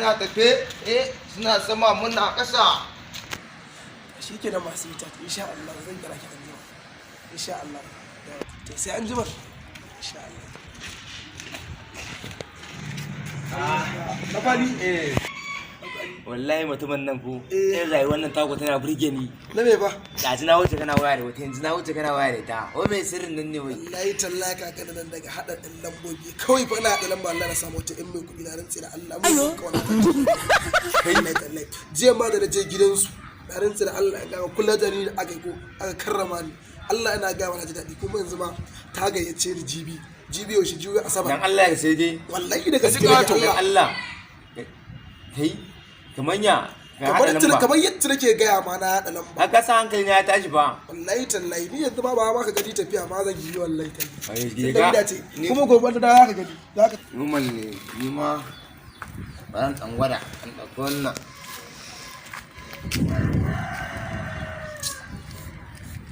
Muna tafe, eh, suna sama muna ƙasa. Shi ke da masu ita, insha Allah zan kira ki anjima, insha Allah. To, sai anjima, insha Allah. Na kwali. Eh, wallahi mutumin nan ko Eh. irin rayuwar nan taku tana burge ni. Na me ba? Ɗazu na wuce kana waya da wata, yanzu na wuce kana waya da ita. Wai mai sirrin nan ne wai? Wallahi tallahi ka ga nan daga hada ɗin lambobi kawai fa, ina haɗa lamba, Allah na samu wata in mai kuɗi, na rantse da Allah mun kawai ta. Wallahi tallahi jiya ma da na je gidansu, na rantse da Allah ga kula da ni da aka yi ko aka karrama ni, Allah ina ga na ji daɗi. Kuma yanzu ma ta gayyace ni jibi, jibi yaushe? Jibi Asabar. Dan Allah ya sai dai. Wallahi da gaske Ka nake. dan Allah. Allah. Kai, kamar ya ka kamar haɗa yadda lamba. Kamar yadda nake gaya ma, na haɗa lamba. Haka sa hankali na ya tashi fa. Wallahi tallahi ni yanzu ma ba ma ka gani tafiya ma zan yi, wallahi tallahi. Ai, Tunda ga- ni dace ni- kuma gobe da za ka gani za ka Normal ne, ni ma bari ɗan gwada, an ɗauki wannan.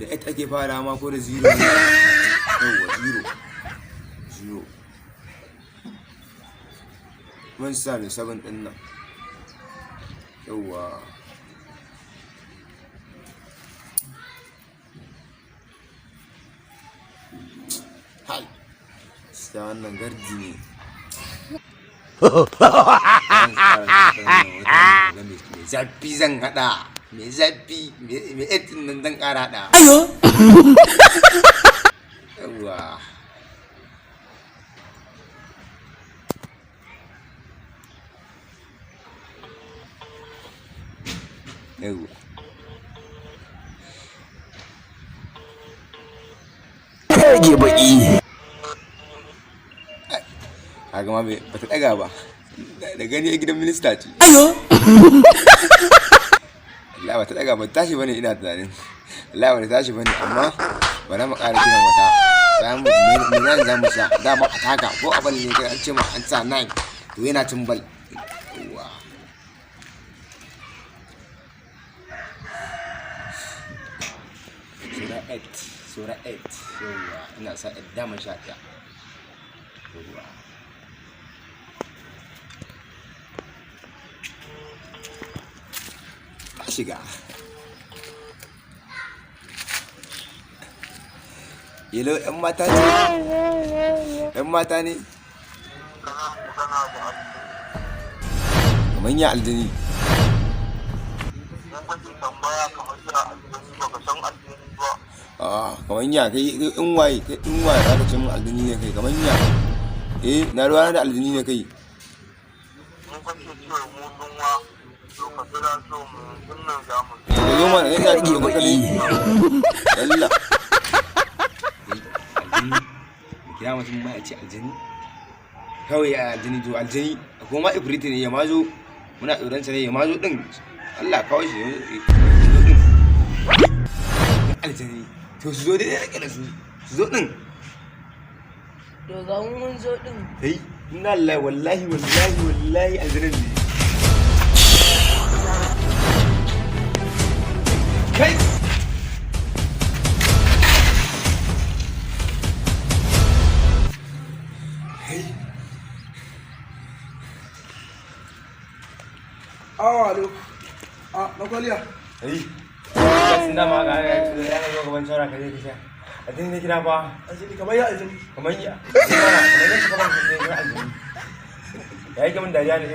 Da 8 ake fara ma ko da 0 ne? Yawwa, 0. 0. Mun sa mai 7 ɗin nan. Yawwa. Hai. Sai wannan gardi ne. Mai zafi zan hada, mai zafi, mai etin nan zan kara hada. Ayo, yawa, yawa. Rage baki. Kaga ma ba ta daga ba, da gani a gidan minista ce. Ayo. Allah ba ta daga ba, tashi bane, ina tunanin Allah ba ta tashi bane, amma bari mu ƙara kiran wata. Za mu me nan za mu sha dama a taka ko a bal ne, kai an ce ma an sa 9 to yana cin bal. Yawwa. Sura 8, sura 8. Yawwa, ina sa 8 dama 11. Yawwa. Ta shiga. Yelo, 'yan mata ce? 'Yan mata ne? Kamar ya aljini. Mun kake tambaya kamar ya aljani, baka san aljani ba? Ah, kamar ya kai kai in waye kai, in waye za ka ce min aljini ne kai? Kamar ya, eh, na ruwa da aljini ne kai. Mun kake cewa mu dunwa, to ka jira, so mu yanzu nan za mu To ka zo mana, ina Rage tsoron ka ne. baki. Allah, aljini mu kira mutum ma ya ce aljini kawai a aljini. To aljini ko ma ifriti ne, ya ma zo, muna tsoron sa ne, ya ma zo din. Allah kawo shi ya zo din. Aljini, to su zo dai rike da su, su zo din. To ga mu mun zo din. Kai, inna lillahi, wallahi wallahi wallahi aljinin ne kai. Kai. Awa alo, a na kwaliya. Ai, sun dama ga ya ya zo gaban shara ka je ka sha. Aljini ne kira fa. Aljini kamar ya aljini? Kamar ya. Kamar ya shiga ban ne aljini. Ya yi kaman dariya ne.